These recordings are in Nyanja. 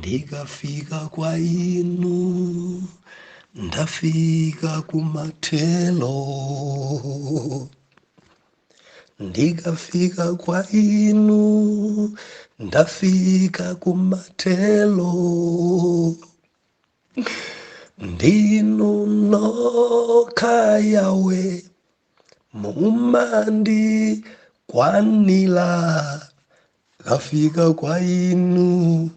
Ndikafika kwa inu, ndafika kumathelo. Ndikafika kwa inu, ndafika kumathelo. Ndinu nokha Yawe, mumandikwanila. Ndafika kwa inu,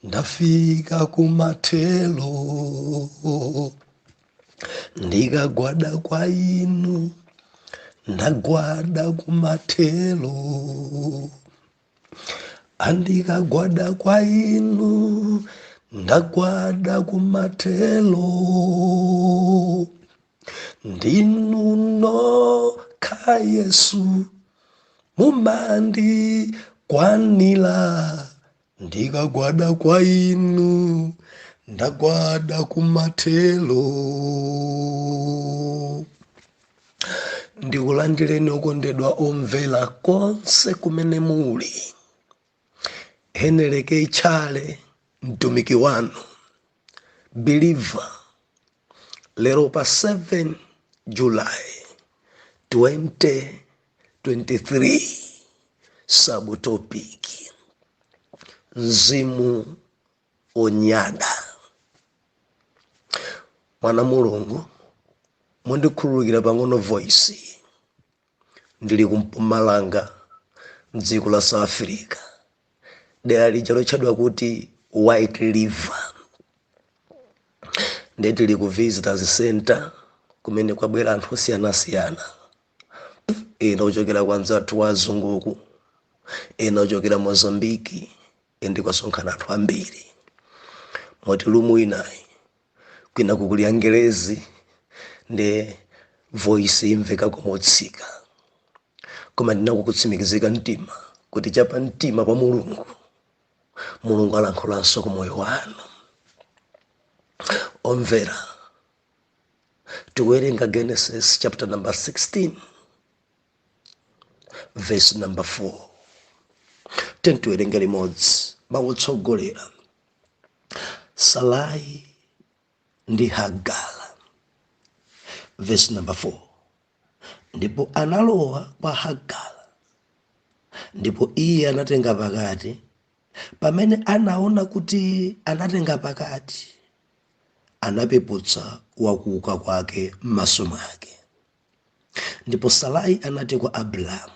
ndafika kumathelo. Ndikagwada kwa inu, ndagwada kumathelo. Andikagwada kwa inu, ndagwada kumathelo. Ndinu nokha Yesu, mumandikwanila. Ndikagwada kwa inu, ndagwada kumathelo. Ndikulandireni okondedwa omvera konse kumene muli. Heneleke Tchale, mtumiki wanu believer, lero pa 7 July 2023, subtopic mzimu onyada. Mwana Mulungu, mundikhululukira pang'ono voice, ndili kumpumalanga mdziko la South Africa, dera lija lotchedwa kuti White River. Ndiye tili ku visitors center kumene kwabwera anthu osiyanasiyana, ena ochokera kwa anzathu wa azunguku, ena ochokera Mozambiki, ende kwasonkhana anthu ambiri. Moti room inayi kwina kukuli angelezi, ndi voice imveka komotsika, koma ndinakukutsimikizika mtima kuti chapa mtima pa Mulungu, Mulungu alankhulanso ku moyo wanu. Omvera, tikuwerenga Genesis chapter number 16 verse number 4. Tiyeni tiwerenge limodzi. Makutsogolera Sarai ndi Hagara. Verse number 4: ndipo analowa kwa Hagara, ndipo iye anatenga pakati. Pamene anaona kuti anatenga pakati, anapeputsa wakuuka kwake m'maso mwake. Ndipo Sarai anati kwa Abrahamu,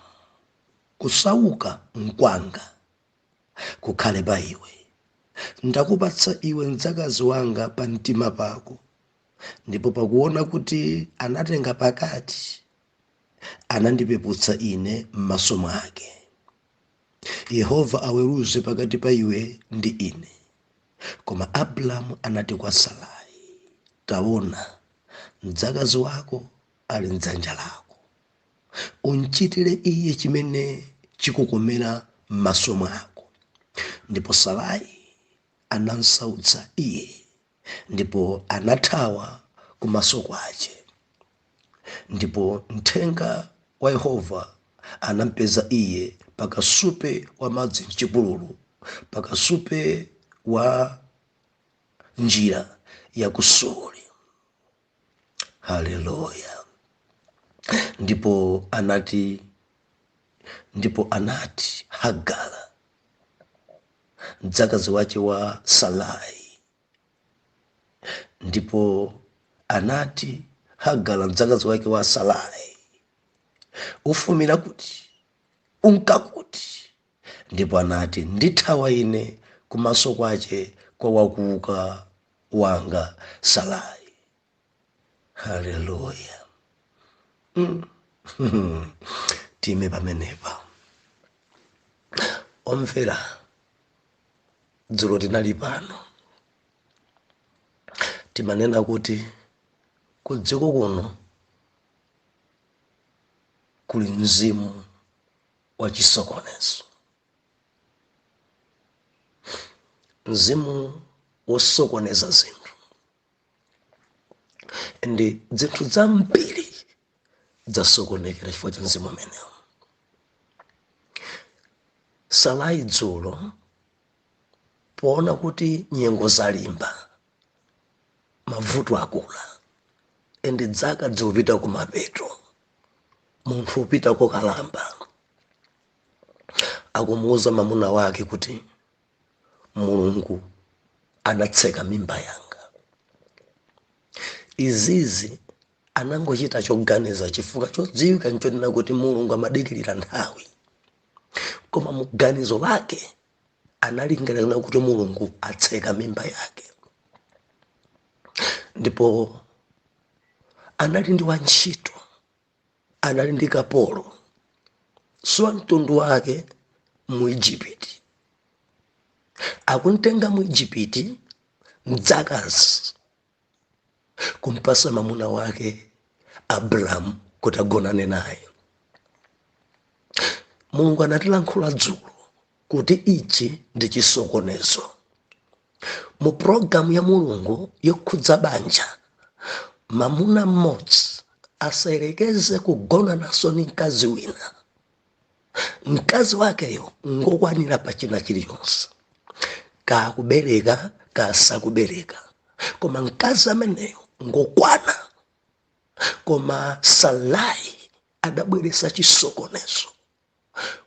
kusauka nkwanga kukhale pa iwe, ndakupatsa iwe mdzakazi wanga pa mtima pako. Ndipo pakuona kuti anatenga pakati, anandipeputsa ine m'maso mwake. Yehova aweruze pakati pa iwe ndi ine. Koma Abrahamu anati kwa Sarai, taona, mdzakazi wako ali mdzanja lako, unchitire iye chimene chikukomera m'maso mwako. Ndipo Sarai anamsautsa iye, ndipo anathawa kumaso kwace. Ndipo mthenga wa Yehova anampeza iye pakasupe wa madzi mchipululu, pakasupe wa njira ya ku Suri. Haleluya. Ndipo anati Hagara, mdzakazi wace wa Sarai, ndipo anati Hagara, mdzakazi wake wa Sarai, ufumira kuti, unkakuti? Ndipo anati, ndithawa ine kumaso kwace kwa wakuuka wanga Sarai. Haleluya. Time pamenepa. Omvera, dzulo tinali pano, timanena kuti ku dziko kuno kuli mzimu wa chisokonezo, mzimu wosokoneza zinthu, ndi zinthu zambiri zasokonekera chifukwa cha mzimu umenewo. Sarai dzulo Poona kuti nyengo zalimba, mavuto akula, and dzaka zikupita kumapeto, munthu upita kokalamba, akumuuza mamuna wake kuti Mulungu anatseka mimba yanga. Izizi anangochita choganiza, chifukwa chodziwika nchonena kuti Mulungu amadikirira nthawi, koma muganizo lake analingalira kuti Mulungu atseka mimba yake. Ndipo anali ndi wantchito, anali ndi kapolo, siwa mtundu wake, mu Igupti. Akuntenga mu Igupti mdzakazi kumpasa mamuna wake Abrahamu kuti agonane naye. Mulungu anatilankhula dzulo kuti ichi ndi chisokonezo mu pulogalamu ya Mulungu yokhudza banja. Mamuna mmodzi asayerekeze kugona naso ni mkazi wina. Mkazi wakeyo ngokwanira pa china chilichonse, kakubereka kasakubereka, koma mkazi ameneyo ngokwana. Koma Sarai adabweretsa chisokonezo,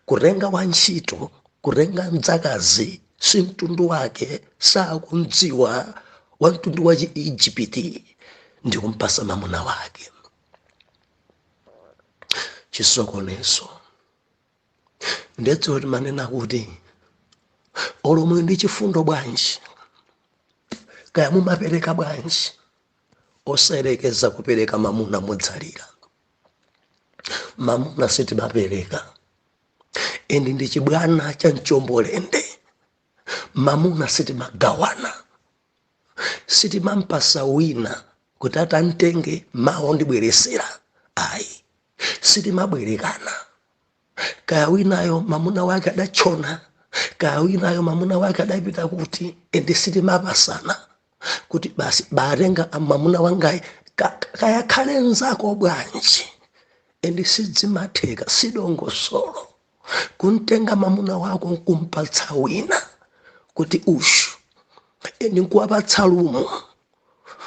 kutenga wantchito, kutenga mdzakazi si mtundu wake, sakumdziwa, wa mtundu wa Chiijipiti, ndi kumpasa mamuna wake. Chisokonezo. Ndetso timanena kuti olomwe ndi chifundo bwanji, kaya mumapereka bwanji, osayerekeza kupereka mamuna, mudzalira. Mamuna sitimapereka, and ndi chibwana cha mchombolende. Mamuna sitimagawana, sitimampasa wina kuti atantenge mawo ndibweresera, ayi, sitimabwerekana. Kaya winayo mamuna wake adachona, kaya winayo mamuna wake adapita kuti, and sitimapasana kuti basi batenga mamuna wangayi, kaya khale nzako bwanji, and sidzimatheka, sidongosolo kuntenga mamuna wako nkumpatsa wina kuti ushu, and nkuwapatsa lumo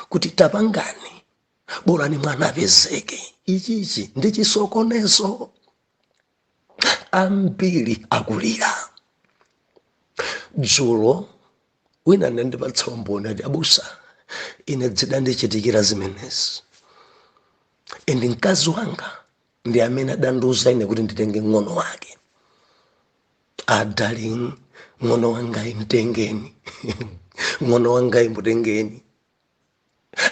kuti tapangani, bolani mwana apezeke. Ichichi ndi chisokonezo, ambiri akulira. Dzulo wina anandipatsa umboni, ati, "Abusa, ine zidandichitikira zimenezi, and mkazi wanga ndi amene adandiuza ine kuti nditenge ng'ono wake. Ah, darling, ng'ono wangayi mtengeni, ng'ono wangayi mutengeni."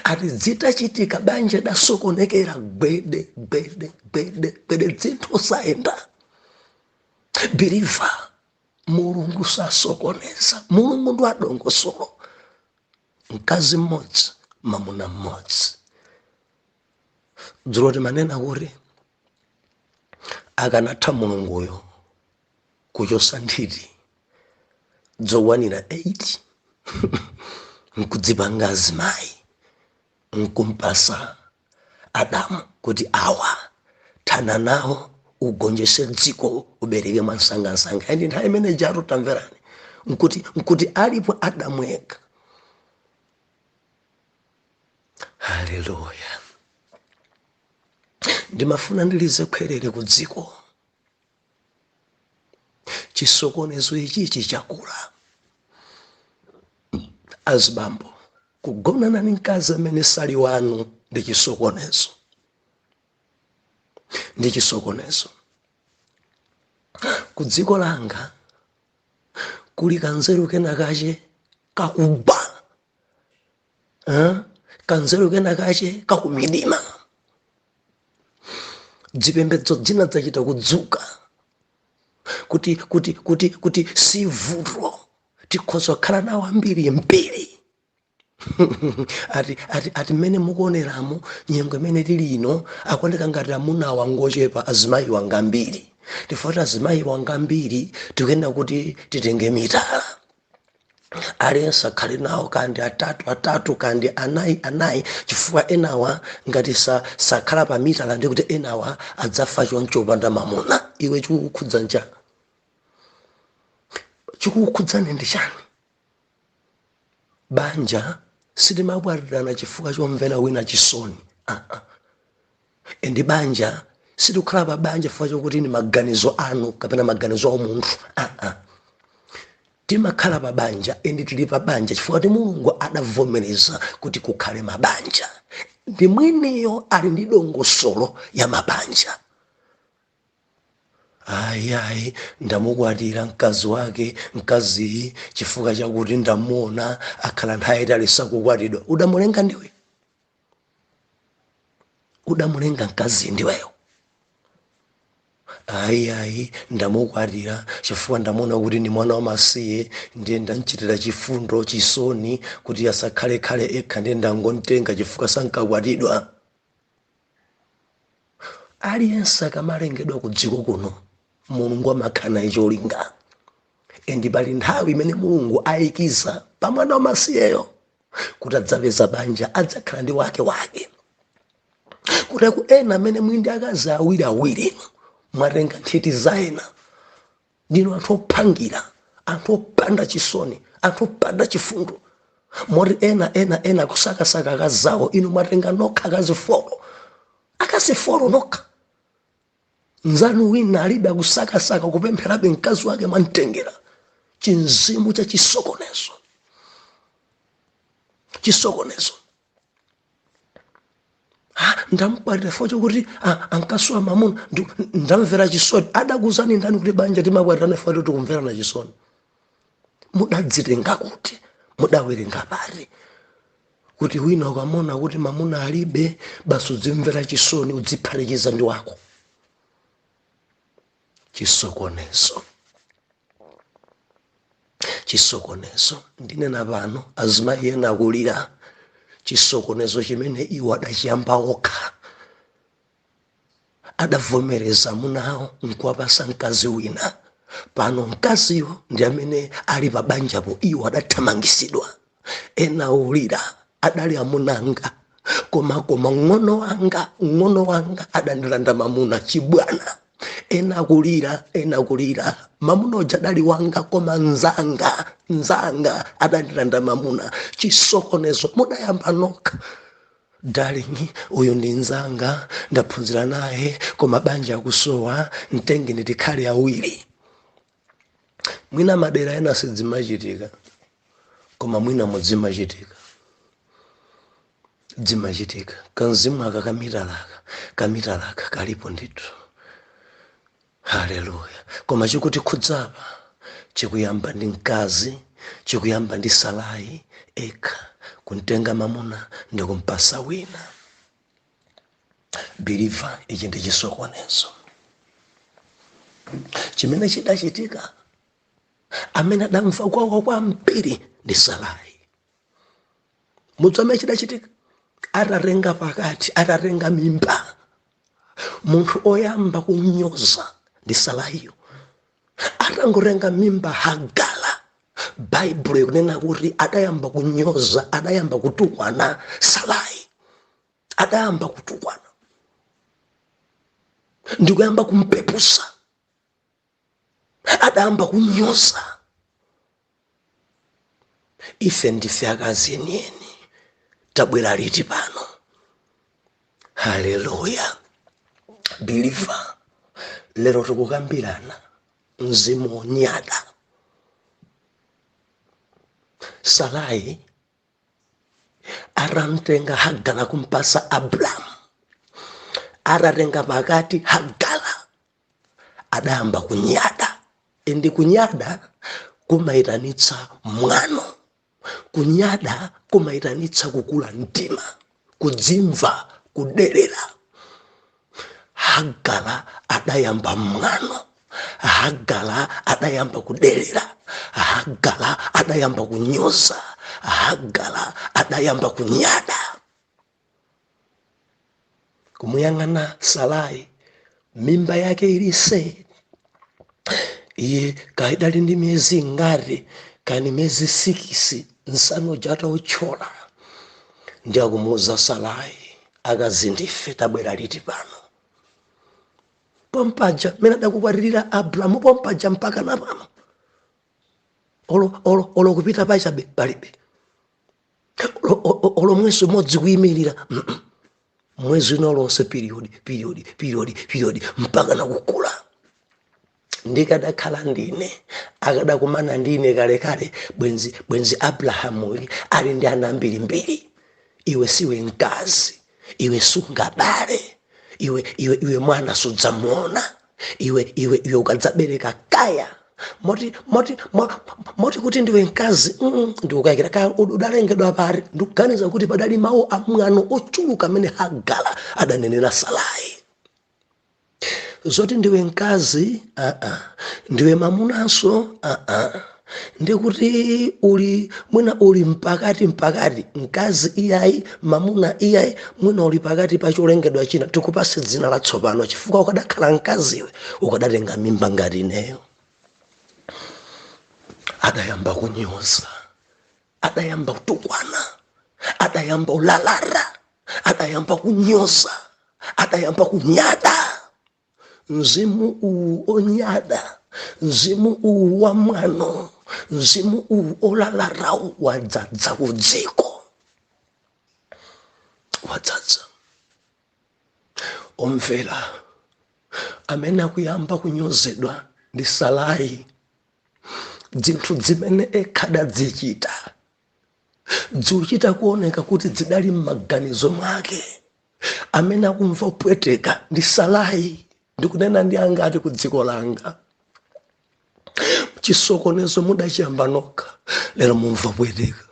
Ati zitachitika, banja dasokonekera, gwede gwede gwede gwede, dzinthu sayenda. Believer, Mulungu sasokoneza, Mulungu ndi adongosolo. Mkazi mmodzi, mamuna mmodzi. Dzulo timanena kuti akanatha Mulunguyo kuchosa nthiti zokwanira 8 nkudzipanga azimayi nkumpasa Adamu kuti awa thana nawo, ugonjese dziko, ubereke mwansangansanga. And nthawi imene jatu, tamverani, nkuti alipo Adamu yekha. Haleluya! Ndimafuna ndilize khwerere ku dziko. Chisokonezo ichichi chakula. Azibambo, kugonana ni mkazi amene sali wanu ndi chisokonezo, ndi chisokonezo. Ku dziko langa kuli kanzeru kena kache kakuba, eh? Kanzeru kena kache kakumidima. Zipembedzo dzina zachita kudzuka kuti sivuto, tikhoza kukhala nawo ambiri mbiri. Ati mmene mukuoneramo nyengo imene tili ino, akuoneka ngati amuna wangochepa, azimayi wanga ambiri. Tifoti azimayi wanga ambiri, tikuyenda kuti titenge mitala, aliyense akhale nawo kandi atatu atatu, kandi anayi anayi, chifukwa enawa ngati sakhala pa mitala, ndi kuti enawa adzafa choncho opanda mamuna. Iwe, chikukukhudza ncha? Chikukukhudzani ndi chani? Banja sitimakwatirana chifukwa chomvera wina chisoni. And banja sitikukhala pa banja chifukwa chokuti ni maganizo anu kapena maganizo a munthu. Timakhala pa banja and tili pa banja chifukwa kuti Mulungu adavomereza kuti kukhale mabanja, ndi mwiniyo ali ndi dongosolo ya mabanja. Ayi, ayi, ndamukwatira mkazi wake mkaziyi chifukwa chakuti ndamuona akhala nthawi itali sakukwatidwa. Udamulenga ndiwe? Udamulenga mkazi ndiweyo? Ayi, ayi, ndamukwatira chifukwa ndamuona kuti ni mwana wamasiye, ndiye ndamchitira chifundo, chisoni, kuti asakhalekhale ekha, ndiye ndangontenga chifukwa sankakwatidwa. Aliyense akamalengedwa ku dziko kuno, Mulungu amakhala naye cholinga, and pali nthawi imene Mulungu ayikiza pa mwana wamasiyeyo kuti adzapeza banja, adzakhala ndi wake wake. Kuti ku ena amene muli ndi akazi awiri awiri, mwatenga nthiti za ena, ndinu anthu ophangira, anthu opanda chisoni, anthu opanda chifundo, moti ena ena ena kusakasaka akazi awo, inu mwatenga nokha akazi 4, akazi 4 nokha. Nzanu wina alibe, akusakasaka, kupempherabe, mkazi wake mwamtengera. Chinzimu cha chisokonezo, chisokonezo. Ndamukwatira chifukwa chokuti ankasowa mamuna, ndamvera chisoni. Adakuzani ndani kuti banja timakwatirana chifukwa choti tikumverana chisoni? Mudadzitenga kuti? Mudawerenga pati kuti wina ukamona kuti mamuna alibe, basi udzimvera chisoni, udziphatikiza ndi wako? Chisokonezo, chisokonezo. Ndinena pano, azimayi ena akulira chisokonezo chimene iwo adachiyamba okha. Adavomereza amunawo nkuwapasa mkazi wina. Pano mkaziyo ndi amene ali pa banjapo, iwo adathamangisidwa. Ena ulira, adali amunanga, koma ng'ono wanga, ng'ono wanga adandilanda mamuna. Chibwana. Ena kulira, ena kulira, mamuna uja adali wanga, koma nzanga, nzanga adandilanda mamuna. Chisokonezo mudayamba nokha. Darling, uyu ndi nzanga, ndaphunzira naye, koma banja akusowa, mtengeni tikhale awiri. Mwina madera ena sidzimachitika, koma mwina mudzimachitika, dzimachitika. Kanzimu aka kamitalaka, kamitalaka kalipo ndithu. Haleluya! Koma chikuti khudzapa chikuyamba ndi mkazi, chikuyamba ndi Sarai ekha kumtenga mamuna ndi kumpasa wina. Believer, ichi ndi chisokonezo chimene chidachitika. Amene adamva kwawa kwambiri ndi Sarai. Mudzi amene chidachitika, atatenga pakati, atatenga mimba, munthu oyamba kunyoza ndi Saraiyo. Atangotenga mimba Hagara, Baibulo ikunena kuti adayamba kunyoza, adayamba kutukwana Sarai, adayamba kutukwana ndikuyamba kumpepusa, adayamba kunyoza. Ife ndife akazi enieni, tabwera liti pano? Haleluya! Believer, lero tikukambirana mzimu wonyada. Sarai atamtenga Hagara kumpasa Abrahamu, atatenga pakati Hagara, adayamba kunyada. And kunyada kumayitanitsa mwano, kunyada kumayitanitsa kukula mtima, kudzimva, kuderera. Hagara adayamba mwano, Hagara adayamba kuderera, Hagara adayamba kunyoza, Hagara adayamba kunyada. Kumuyang'ana Sarai, mimba yake ilise, iye kaidali ndi miyezi ingati, kani miyezi 6, nsana uja atauchola, ndi akumuuza Sarai, akazi ndife tabwera liti pano? Pompaja mmene adakukwatirira Abrahamu, pompaja mpaka napano, olo olo olo kupita pachabe palibe. Olo mwezi umodzi kuyimirira. Mwezi wina uliwonse period, period, period, period, mpaka nakukula. Ndikadakhala ndine, akadakumana ndine kalekale, bwenzi Abrahamu ali ndi ana ambirimbiri. Iwe siwe mkazi, iwe sungabale, iwe mwana sudzamuona, iwe ukadzabereka kaya moti kuti ndiwe mkazi, ndikukayikira kaya udalengedwa pari. Ndikuganiza kuti padali mawu amwano ochuluka amene Hagara adanenera Sarai, zoti ndiwe mkazi, ndiwe mamunanso, ndikuti uli mwina uli mpakati mpakati, mkazi iyayi, mamuna iyayi, mwina uli pakati pa cholengedwa china. Tikupase dzina latsopano, chifukwa ukadakhala mkaziwe ukadatenga mimba ngati ineyo. Adayamba kunyoza, adayamba kutukwana, adayamba ulalara, adayamba kunyoza, adayamba kunyada. Mzimu uwu onyada, mzimu uwu wa mwano, mzimu uwu olalarawu wadzadza ku dziko, wadzadza. Omvera, amene akuyamba kunyozedwa ndi Sarai. Zinthu zimene ekhadazichita zikuchita kuoneka kuti zidali m'maganizo mwake. Amene akumva kupweteka ndi Sarai. Ndikunena ndi angati ku dziko langa, chisokonezo mudachiyamba nokha, lero mumva kupweteka.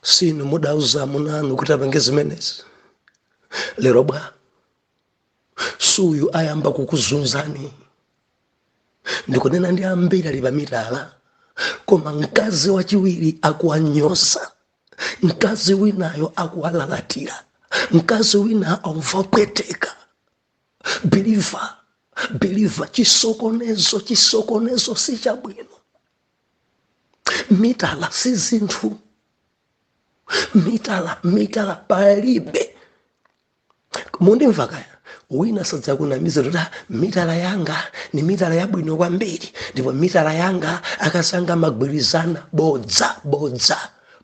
Sinu mudauza amunanu kuti apange zimenezi? Lero bwa suyu ayamba kukuzunzani. Ndikunena ndi ambiri ali pamitala, koma mkazi wachiwiri akuwanyoza, mkazi winayo akuwalalatira, mkazi wina amva pweteka. Believer, believer, chisokonezo, chisokonezo si chabwino. Mitala si zinthu, mitala, mitala palibe. Mundimva kaya? Wina sadzakunamiza kuti, "Ah, mitala yanga ni mitala yabwino kwambiri, ndipo mitala yanga akasanga magwirizana." Bodza, bodza.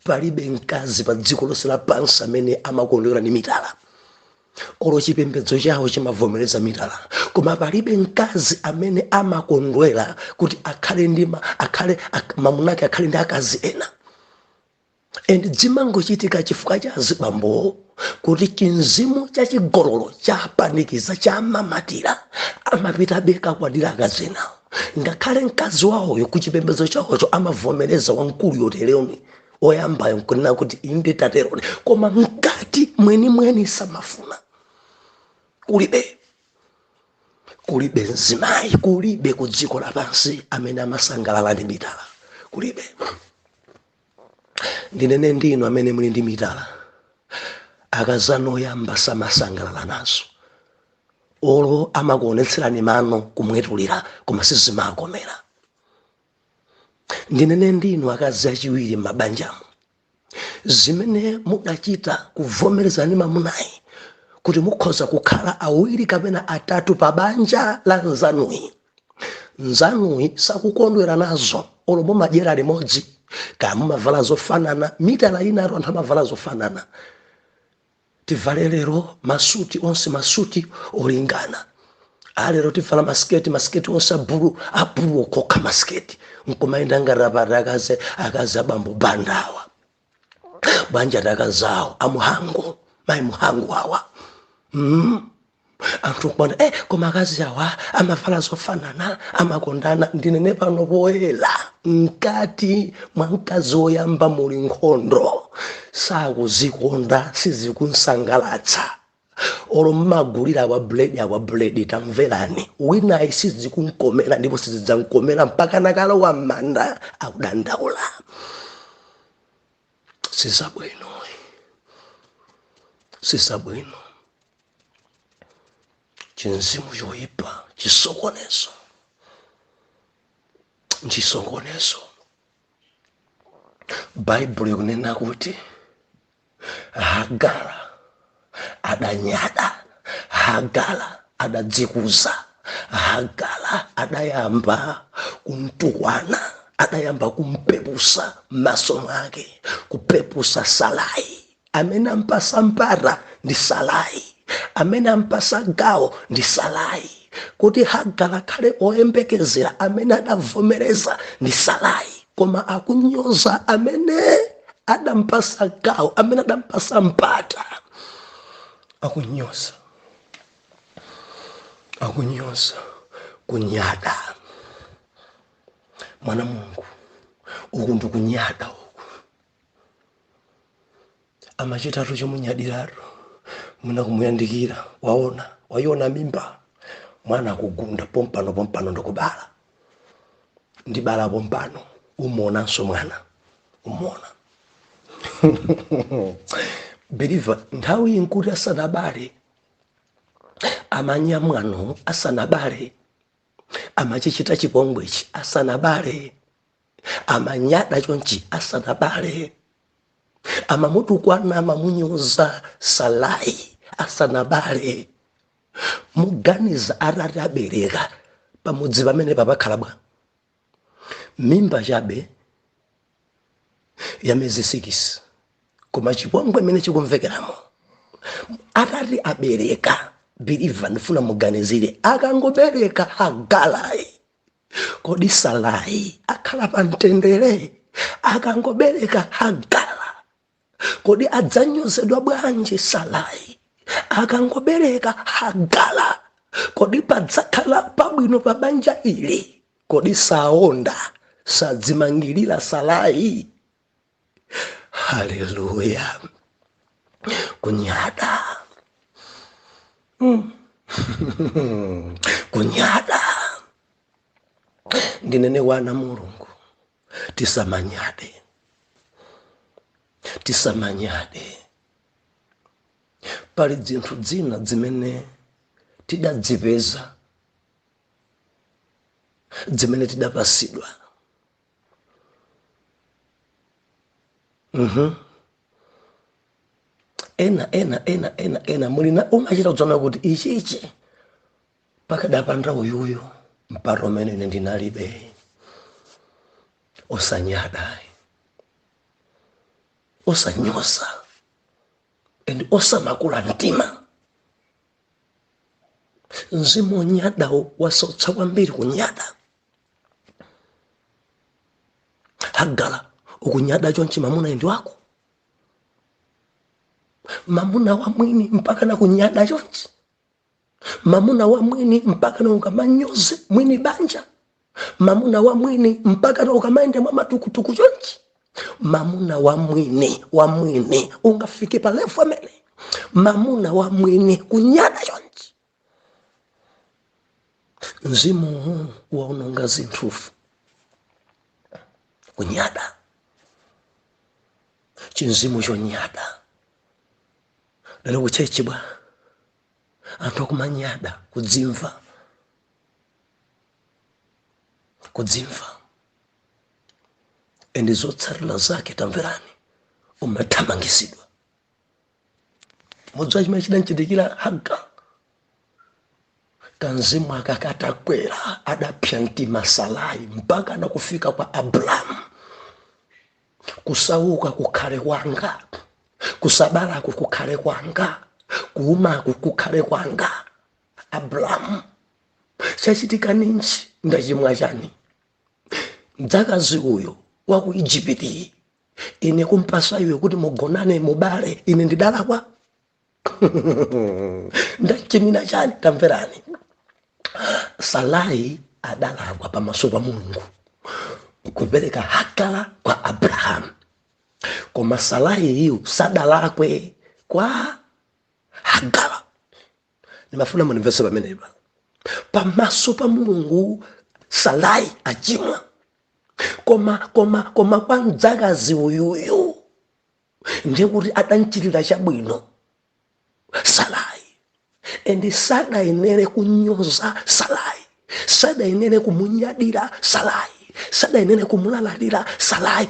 Palibe mkazi pa dziko lonse lapansi amene amakondwera ndi mitala. Olo chipembedzo chawo chimavomereza mitala, koma palibe mkazi amene amakondwera kuti akhale ndi akhale mamunake akhale ndi akazi ena. And zimangochitika chifukwa cha azibambowo, kuti chinzimu chachigololo chapanikiza, chamamatira, amapita beka kwadira akazi enawo, ngakhale mkazi wawoyo kuchipembedzo chawocho amavomereza wamkulu yoteroni oyambayo, nkunena kuti inde tateroni, koma mkati mwenimweni samafuna. Kulibe, kulibe mzimayi, kulibe ku dziko lapansi amene amasangalala ndi mitala, kulibe. Ndinene ndinu amene muli ndi mitala, akazanu oyamba samasangalala nazo. Olo amakuonetserani mano kumwetulira, koma sizimakomera. Ndinene ndinu akazi achiwiri m'mabanjamo, zimene mudachita kuvomerezani mamunayi kuti mukhoza kukhala awiri kapena atatu pa banja la nzanuyi, nzanuyi sakukondwera nazo. Olo mumadyera limodzi, kaya mumavala zofanana, mitala inatu anthu amavala zofanana. Tivale lero masuti onse, masuti olingana. Alero tivala masiketi, masiketi onse abulu, abulu okokha masiketi, nkumayenda ngati apati akazi abambo bandawa banja takazawo amuhango, mayi muhango awa. Anthu nkumana, koma akazi awa amavala zofanana, amakondana. Ndinene pano poyera, mkati mwa mkazi woyamba muli nkhondo, sakuzikonda, sizikunsangalatsa. Olo mmagulira awa buledi, awa buledi, tamverani, winayi sizikunkomera ndipo sizidzankomera mpaka nakalowa m'manda akudandaula. Sizabwino, sizabwino. Chinzimu choyipa, chisokonezo, chisokonezo. Baibulo ikunena kuti Hagara adanyada, Hagara adadzikuza, Hagara adayamba kumtukwana, adayamba kumnyoza Sarai. Adayamba kumpepusa m'maso mwake, kupepusa Salai. Amene ampasa mpata ndi Salai, amene ampasa gawo ndi Salai, kuti Hagara akhale oyembekezera, amene adavomereza ndi Salai, koma akunyoza amene adampasa gawo, amene adampasa mpata. Akunyoza, akunyoza, kunyada. Mwana Mulungu, uku ndikunyada uku. Amachitatu chomunyadiratu, muna kumuyandikira, waona, wayiona mimba, mwana akugunda pompano pompano, ndikubala, ndibala pompano, umuonanso mwana, umuona. Believer, nthawi inkuti asanabale amanyamwano, asanabale amachichita chipongwechi, asanabale amanyada chonchi, asanabale amamutukwana, amamunyoza Salai asanabale. Muganiza atati abereka, pamudzi pamene papakhala bwa? Mimba chabe ya miyezi 6, koma chipongwe imene chikumvekeramo. Atati abereka, believer, ndifuna muganizire, akangobereka Hagalai, kodi Salai akhala pa mtendere? Akangobereka Hagala, kodi adzanyozedwa bwanji Salai? Akangobereka Hagala, kodi padzakhala pabwino pa banja ili? Kodi saonda, sadzimangirira Salai? Haleluya! Kunyada. Kunyada. Ndinene wana Mulungu, tisamanyade, tisamanyade. Pali zinthu zina zimene tidadzipeza, zimene tidapasidwa. Ena ena ena ena ena mulina umachita kudzana kuti ichichi pakadapanda uyuyu mpata umene ine ndinalibe. Osanyada, osanyoza and osamakula mtima. Mzimu onyadawo wasautsa kwambiri, kunyada. Hagala ukunyada chonchi, mamuna ndi wako, mamuna wa mwini, mpaka na kunyada chonchi, mamuna wa mwini, mpaka na ukamanyoze mwini banja, mamuna wa mwini, mpaka na ukamaende mwa matukutuku chonchi, mamuna wa mwini, wa mwini, ungafike pa level amene mamuna wa mwini kunyada chonchi. Mzimu waononga zinthufu, kunyada, chinzimu chonyada. Lero ku church bwa, anthu akumanyada, kudzimva, kudzimva, and zotsatira zake, tamverani, umathamangisidwa. Mudziwa chimene chidanchitikira Haga? Kanzimu akakatakwera, adapsa mtima Salai mpaka nakufika kwa Abrahamu. Kusauka kukhale kwanga, kusabalaku kukhale kwanga, kuumaku kukhale kwanga. Abrahamu, chachitika ninji? Ndachimwa chani? Mdzakazi uyo wa ku Ijipiti ine kumpasa iwe kuti mugonane, mubale, ine ndidalakwa? Ndachimina chani? Tamverani, Salai adalakwa pamaso pa Mulungu kupereka Hagara kwa Abrahamu, koma Salai iyu sadalakwe kwa Hagara. Ndimafuna mundimvetse pamenepa. Pamaso pa Mulungu Salai achimwa, koma kwa mdzakazi uyuyu ndiye kuti adanchitira chabwino Salai, and sadayenere kunyoza Salai, sadayenere kumunyadira Salai, sadayenere kumulalalira Salai.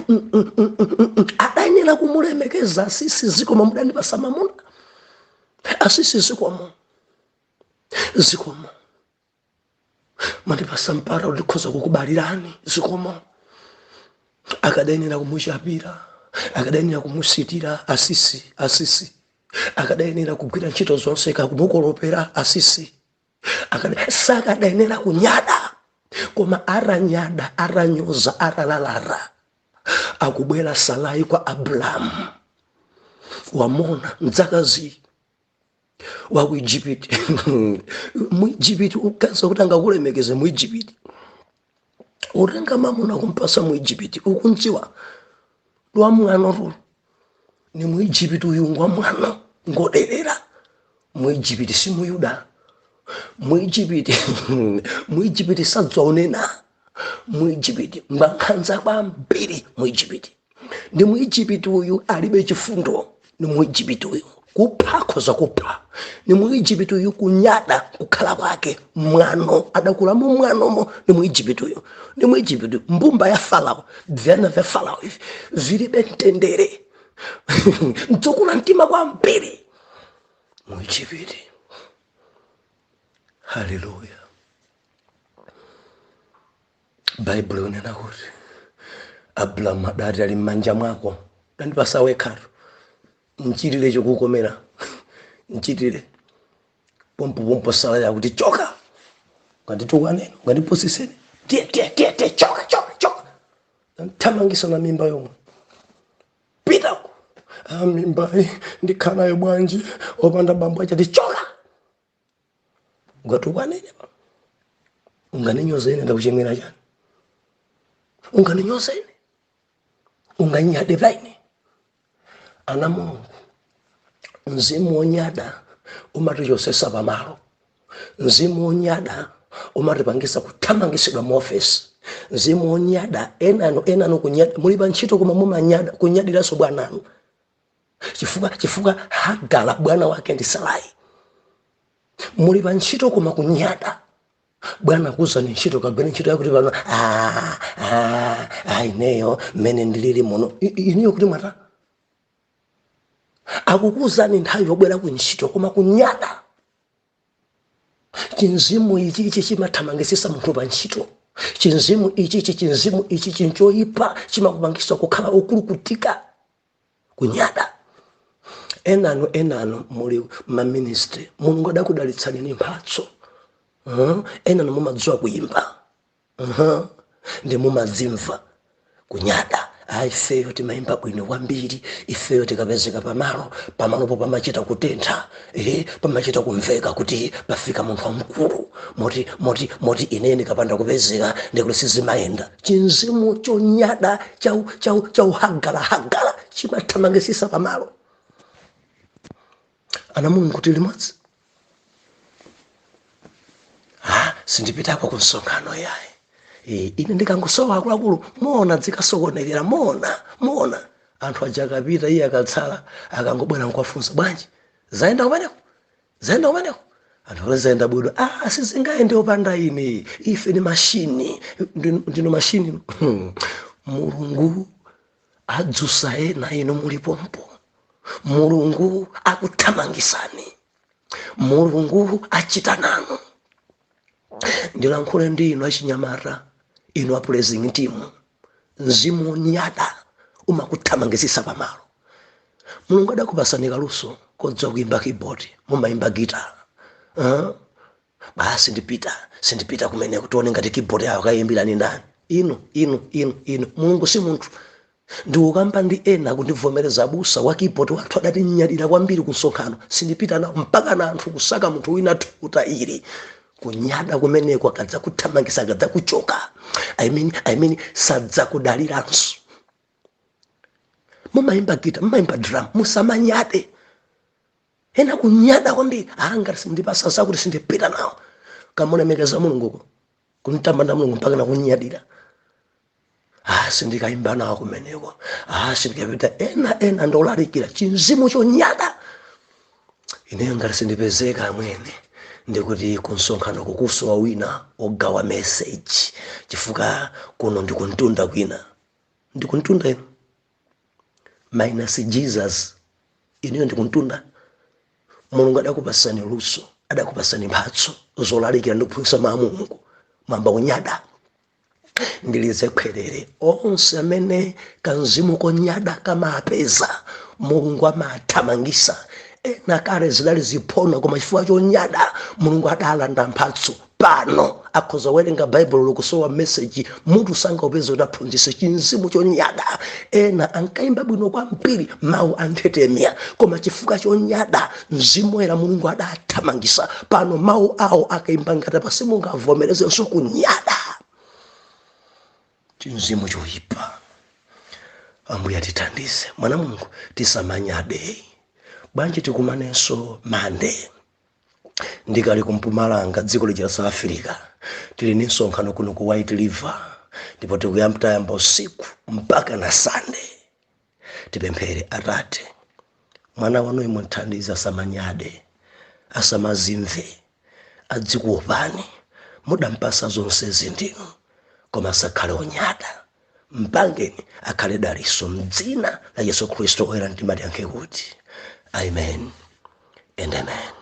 Adayenera kumulemekeza. Asisi, zikomo, mudandipasa mamuna. Asisi, zikomo, zikomo, mwandipasa mpata ndikhoza kukubalirani, zikomo. Akadayenera kumuchapira, akadayenera kumusitira asisi asisi, akadayenera kugwira ntchito zonse, kakumukolopera asisi. Sakadayenera kunyada, koma aranyada, aranyoza, aralalara. Akubwera Sarai kwa Abrahamu, wamona mdzakazi wa ku Ijipiti. Mu Ijipiti ukaza kuti angakulemekeze mu Ijipiti, utenga mamuna kumpasa mu Ijipiti, ukundziwa wa mwano tu ni mu Ijipiti uyu, ngwa mwano, ngoderera. Mu Ijipiti si mu Yuda. Mu Ijipiti, mu Ijipiti sadzaonena. Mu Ijipiti ngwankhanza kwambiri. Mu Ijipiti ndi mu Ijipiti uyu alibe chifundo. Ni mu Ijipiti uyu kupha akhoza kupha. Ni mu Ijipiti uyu kunyada kukhala kwake mwano, adakulamo mwanomo. Ni mu Ijipiti uyu, ni mu Ijipiti mbumba ya Farao, vyana vya Farao ivi vilibe mtendere, mdzukula mtima kwambiri mu Ijipiti. Haleluya! Baibulo ikunena kuti Abrahamu adati, "Ali m'manja mwako, dandipasa wekhatu, mchitire chikukomera, mchitire." Pompopompo Sara yakuti, "Choka, unganditukwaneni, ungandipusiseni, tiye tiye tiye tiye, choka choka choka!" Thamangisa na mimba yomwe, "Pitako." "Ah, mimbayi ndikhalayo bwanji opanda bambo?" Achati, "Choka, ungatukwanene, unganinyozene, ndakuchemwera chani? Unganinyozene, unganyade paine?" Ana Mulungu, mzimu wonyada umatichosesa pamalo. Mzimu wonyada umatipangisa kuthamangisidwa mu ofesi. Mzimu wonyada, enano enano kunyada, muli pa ntchito koma mumanyada, kunyadiranso bwananu, chifukwa Hagala bwana wake ndi Sarai. Muli pa ntchito koma kunyada, bwana kuzani ntchito, kagwere ntchito yakuti pano. "Ah, ah, ah, ineyo mmene ndilili muno." Iniyo kuti mwata akukuzani nthawi yobwera ku ntchito, koma kunyada. Chinzimu ichichi chimathamangisisa munthu pa ntchito. Chinzimu ichichi, chinzimu ichi chinchoyipa, chimakupangisa kukhala okulukutika, kunyada. Enanu enanu muli ma ministry, Mulungu adakudalitsani ni mphatso. Enanu mumadziwa kuyimba. Ndi mumadzimva, kunyada. "Ah, ifeyo timayimba bwino kwambiri, ifeyo tikapezeka pamalo, pamalopo pamachita kutentha, pamachita kumveka kuti pafika munthu wamkulu, moti moti moti ine ndikapanda kupezeka ndikuti sizimayenda." Chinzimu chonyada chau chau chauhagalahagala chimathamangisisa pamalo. Ana Mulungu, tili limodzi. "Ah, sindipitako ku msonkhano yayi. Ine ndikangosowa akuluakulu, mona dzikasokonekera, mona mona." Anthu aja akapita, iye akatsala, akangobwera nkwafunsa, "Bwanji, zayenda kumeneko? Zayenda kumeneko?" Anthu akuti, "Zayenda bwino." "Ah, sizingayende opanda ine, ife ni mashini." Ndinu mashini. Mulungu adzusa ena inu mulipompo. Mulungu akuthamangisani, Mulungu achita nanu. Ndilankhule ndi inu achinyamata, inu a praising team. Mzimu wonyada umakuthamangisisa pamalo. Mulungu adakupasani kaluso kodziwa kuimba keyboard, mumayimba guitar. "Basi ndipita, sindipita kumeneko, tione ngati keyboard yawo kayimbirani ndani." Inu inu inu inu, Mulungu si munthu. Ndiukamba ndi ena kundivomereza, "Abusa wa keyboard wathu adatinyadira kwambiri ku msonkhano, sindipita nawo." Mpaka na anthu kusaka munthu wina thukuta ili. Kunyada kumeneko akadza kuthamangisa, akadza kuchoka, I mean, sadzakudaliranso. Mumayimba gita, mumayimba drum, musamanyade. Ena kunyada kwambiri, "Anga sindipasa zakuti, sindipita nawo." Kamulemekeza Mulunguko, kumtamanda Mulungu mpaka nakunyadira? "Ah, sindikayimba nawo kumeneko, ah, sindikapita." Ena ena ndolalikira, chinzimu chonyada. "Ineyo ngati sindipezeka amwene, ndikuti kunsonkhano kukusowa wina ogawa message, chifukwa kuno ndikuntunda kwina, ndikuntunda ino minus Jesus, ineyo ndikuntunda." Mulungu adakupasani luso, adakupasani mphatso zolalikira ndi kuphunzitsa mawu a Mulungu, mwamba kunyada. Ndilize khwerere onse amene kamzimu konyada kamapeza, Mulungu amathamangisa. Ena kale zidali ziphona, koma chifukwa chonyada Mulungu adalanda mphatso. Pano akhoza kuwerenga Baibulo likusowa message, mutu sangaupeze kuti aphunzitse, chinzimu chonyada. Ena ankayimba bwino kwambiri, mawu anthetemya, koma chifukwa chonyada Mzimu Woyera Mulungu adathamangisa. Pano mawu awo akayimba ngati apa simungavomerezenso, kunyada, chinzimu choyipa. Ambuye atithandize. Mwana Mulungu, tisamanyade. Bwanji tikumanenso Mande? Ndikali kumpumalanga, dziko lija la South Africa. Tili ni msonkhano kuno ku White River, ndipo tikuyamba usiku mpaka na Sande. Tipemphere. Atate, mwana wanu muthandize asamanyade, asamazimve, adzikuopani. Mudampasa zonsezi ndinu, koma asakhale onyada. Mpangeni akhale daliso. Mdzina la Yesu Khristu oyera mtima tiyankhe kuti amen and amen.